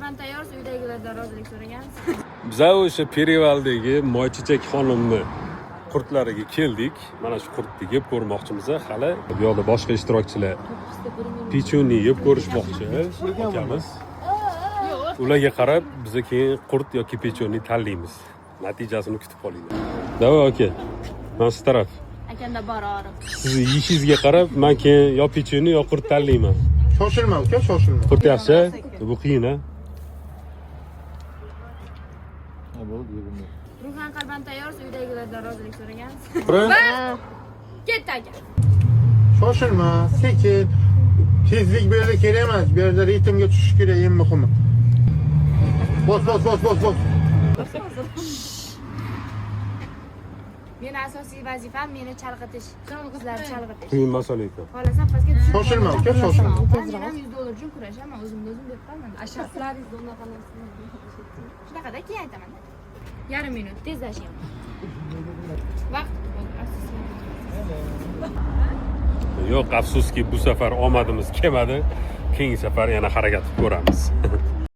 qalban tayyorsiz, uydagilardan rozilik so'ragansiz. Biza o'sha Perevaldagi Moychechak xonimni qurtlariga keldik. Mana shu qurtni yeb ko'rmoqchimiz. Hali bu yoqda boshqa ishtirokchilar pechunni yeb ko'rishmoqchi akamiz. Ularga qarab biza keyin qurt yoki pechunni tanlaymiz. Natijasini kutib qolinglar. Давай, aka. Mana shu taraf. Akanda bor og'riq. Sizni yeyishingizga qarab man keyin yo pechunni yo qurt tanlayman. Shoshilma uka, shoshilma. Qurt yaxshi? Bu qiyin, a? Ruhan qalban tayyorsiz, uydagilardan rozilik so'ragansiz. To'g'ri? Ketdi aka. Shoshilma, sekin. Tezlik bu yerda kerak emas. Bu yerda ritmga tushish kerak eng muhimi. Bos, bos, bos, bos, bos. Meni asosiy vazifam meni chalg'itish. Qizlarni chalg'itish. Qiyin masala ekan. Xohlasam pastga tushib Shoshilma uka, shoshilma. Men ham 100 dollar uchun kurashaman, o'zimni o'zim berib qolman. Ashaslaringiz unaqa narsa. Shunaqada keyin aytaman. Yarim minut tezlashyapman. Vaqt bo'ldi, afsuski. Yo'q, afsuski bu safar omadimiz kelmadi. Keyingi safar yana harakat qilib ko'ramiz.